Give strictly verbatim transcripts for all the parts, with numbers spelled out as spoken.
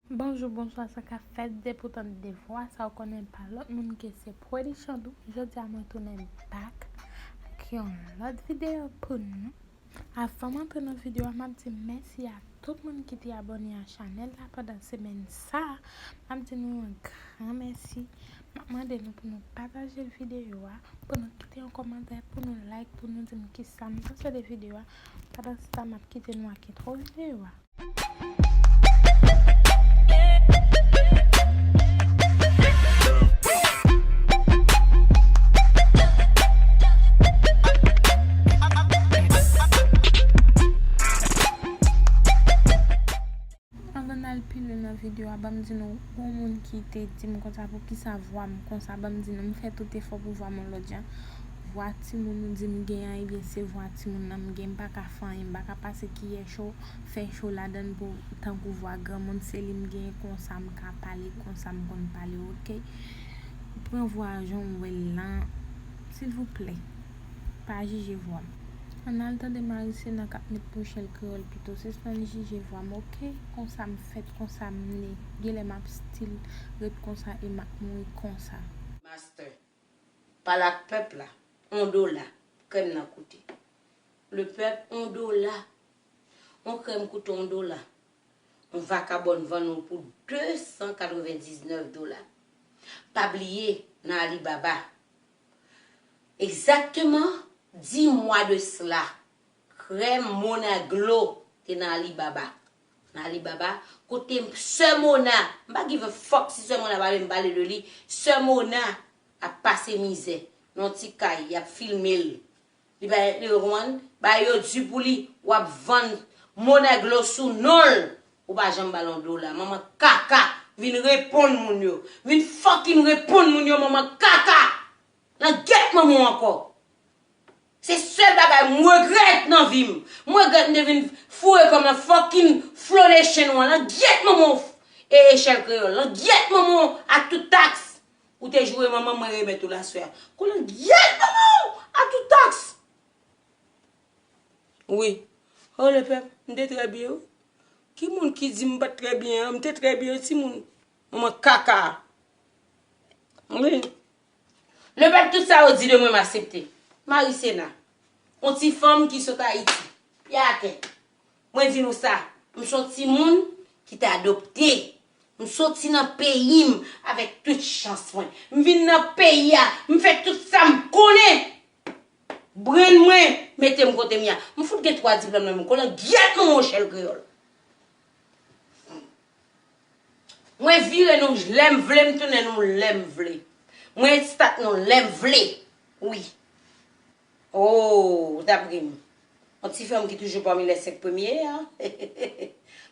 Bonjou, bonswa, sa k ap fèt? Depi w tande vwa sa, w konnen pa lòt moun ke se Pretty Chandou. Jodi a mwen tounen back ak yon lòt videyo pou nou. Avan m antre nan videyo a, m ap di mèsi a tout moun ki te abòne a chanèl la pandan semèn sa a. M ap di nou yon gran mèsi. M ap mande nou pou nou pataje videyo a, pou nou kite yon kòmantè, pou nou like, pou nou di m kisa nou panse de videyo a. Pandan se tan, m ap kite nou ak entwo videyo a. Anvan n al pi lwen nan videyo a, ban m di nou, yon moun ki te di m konsa, poukisa vwa m konsa, ban m di nou, m fè tout efò pou vwa m yon lòt jan. Vwa timoun ou di m gen an, ebyen se vwa timoun nan m gen, m pa ka fè anyen, m pa ka pase kiyè cho, fè cho ladan l pou tankou vwa granmoun, se li m gen, konsa m ka pale, konsa m konn pale, oke? Pran vwa a jan w wè l lan, silvouplè, pa jije vwa m. Ann al tande Marisena k ap met pou Chèl Kreyòl pito, sispann jije vwa m, oke? Konsa m fèt, konsa m ne, genlè m ap still ret konsa e m ap mouri konsa. Master, pale ak pèp la, on dola, krèm nan koute. Le pèp, on dola, on krèm koute on dola. On vakabòn vann ou pou de san katrevendiznèf dola. Pa bliye, nan Alibaba, egzakteman dis mwa de sila, krèm Mona Glow te nan Alibaba. Nan Alibaba, kote sè Mona, m pa give a fuck si sè Mona pale, m pale de li, sè Mona ap pase mizè nan yon ti kay, y ap filme l. Li bay, li konprann, bagay yo di pou li, w ap vann Mona Glow sou non l. Ou pa janm ba l yon dola. Manman kaka, vin reponn moun yo. Vin fucking reponn moun yo, manman kaka. Nan gyèt manman w ankò. Se sèl bagay m regrèt nan vi m. M regrèt m te vin foure kò m nan fucking Flonation wan. Nan gyèt manman w, e Echèl Kreyòl. Nan gyèt manman w ak tout taks. Ou te joure manman m, mwen remèt ou l aswè a. Konnen gyèt manman w ak tout taks. Wi. Oh, lepèp, m te trè byen, wi. Ki moun ki di m pa t trè byen an? M te trè byen, wi, timoun. Manman kaka. Wi. Lepèp, tout sa yo di de mwen, m aksepte. Marisena, yon ti fanm ki sot Ayiti, pye atè. Mwen di nou sa, m se yon timoun ki te adopte. M soti nan peyi m avèk tout chans mwen. M vin nan peyi a, m fè tout sa m konnen. Brenn mwen mete m kote m ye a. M fout gen twa diplòm nan men m. Konnen gyèt manman w, Chèl Kreyòl. Mwen vire nou lè m vle, m tounen nou lè m vle. Mwen estat nou lè m vle. Wi. Oh, w t ap ri m. Yon ti fanm ki toujou pami lè senk premye a.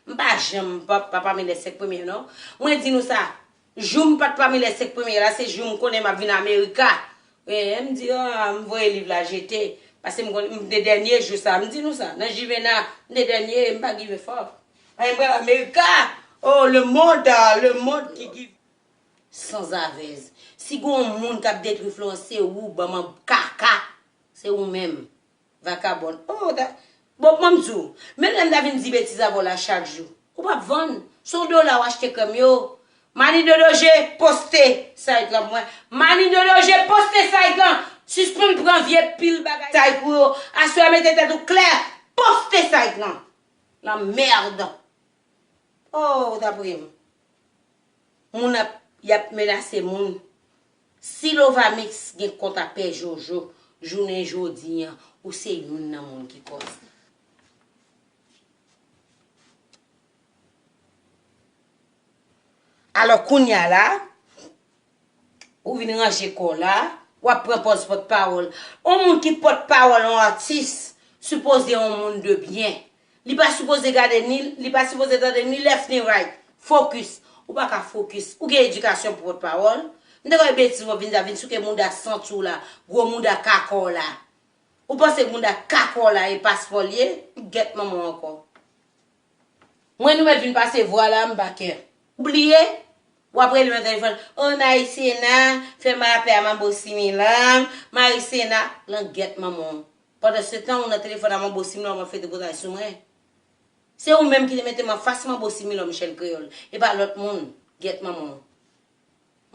M pa janm pa, pa pami lè senk premye non. Mwen di nou sa, jou m pa t pami lè senk premye la, se jou m konnen m ap vin Amerika. E, m di, ah, m voye liv la jete. Paske m konn, m te dènye jou sa, m di nou sa, nan Jivena, m te dènye, m pa give a fuck. Ay, m pral Amerika. Oh, le monde, ah, le monde ki give. Sanzavèz. Si gon moun k ap detwi Florence, se ou, banm kaka. Se ou menm. Vakabòn. Oh, ta... Bon, ban m di w. Menm lè m ta vin di betiz avè w la chak jou. Ou p ap vann. Se yon dola w achte krèm yo. Mani Dodoje, poste site lan pou mwen. Mani Dodoje, poste site lan. Sispann pran vye pil bagay site pou yo. Aswè a mete tèt ou klè. Poste site lan. Lanmèd. Oh, w t ap ri m. Moun ap, y ap menase moun. Si Lovamix gen kont a Pè Jojo, jounen jodi an, ou se youn nan moun ki kòz li. Alò, kounye a la, ou vin ranje kò w la, w ap pran pòz pòtpawòl. Yon moun ki pòtpawòl yon atis, sipoze yon moun de byen. Li pa sipoze gade ni, li pa sipoze tande ni left ni right. Focus. Ou pa ka focus. Ou gen edikasyon pou pòtpawòl. M te kwè betiz w ap vin di a, vin souke mouda santi w la, gwo mouda kaka w la. Ou panse mouda kaka w la e paspò l ye? Gyèt manman w ankò. Mwen nou mèt vin pase vwa la, m pa kè. Ou bliye? W ap rele nan telefòn, o Marisena, fè m rapè a Manbo Similan, Marisena, langyèt manman w. Pandansetan, ou nan telefòn a Manbo Similan, w ap fè tripotay sou mwen. Se ou menm ki te mete m anfas Manbo Similò Michèl Kreyòl, e pa lòt moun. Gyèt manman w.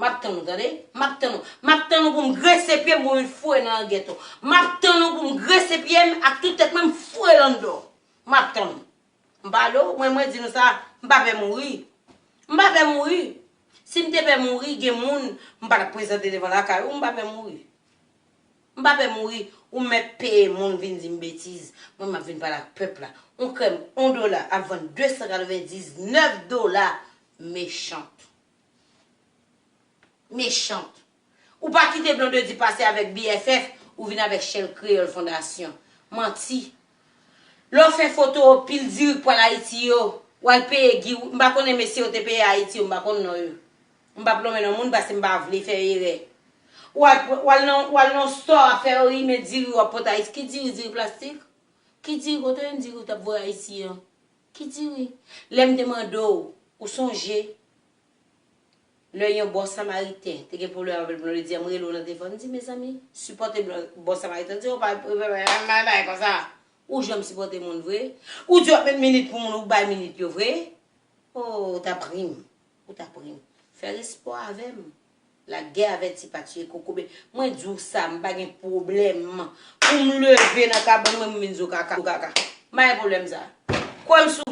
M ap tann ou, tande? M ap tann ou. M ap tann ou pou m grese pye m pou m vin foure nan langèt ou. M ap tann ou pou m grese pye m ak tout tèt mwen m foure l anndan w. M ap tann ou. M pale w, mwen, mwen di nou sa, m pa pè mouri. M pa pè mouri. Si m te pè mouri, gen moun, m pa t ap prezante devan lakay ou, m pa pè mouri. M pa pè mouri, ou mèt peye moun vin di m betiz. Mwen, m ap vin pale ak pèp la. Yon krèm, yon dola ap vann de san katrevendiznèf dola. Mechant. Mechant. Ou pa kite Blondedy pase avèk B F F, ou vin avèk Shell Creole Fondation. Manti. Lè w fè foto pil diri k pral Ayiti yo, w al peye Guy, m pa konnen mesye yo te peye Ayiti yo, m pa konn non yo. M p ap lonmen non moun paske m pa vle fè erè. W al, w al nan, w al nan store ap fè yo rimen diri w ap pote Ayiti. Ki diri, diri plastik? Ki diri, kote yon diri w t ap voye Ayiti an? Ki diri? Lè m te mande w, ou sonje? Lè yon bon samariten te gen pwoblèm avèk Blondedy, m rele w nan telefòn, m di, mezanmi, sipòte bon samariten. M di, ou pa, pa, pa, pa, pa, pa, konsa. Ou janm sipòte moun vre? Ou di w ap met minit pou moun, ou bay minit yo vre? Oh, ou t ap ri m. Ou t ap ri m. Fè respè avè m. Lagè avèti pa tiye kokobe. Mwen di w sa, m pa gen pwoblèm. Pou m leve nan kabann mwen, m vin di w kaka, kaka. M pa gen pwoblèm sa. Kwè m sou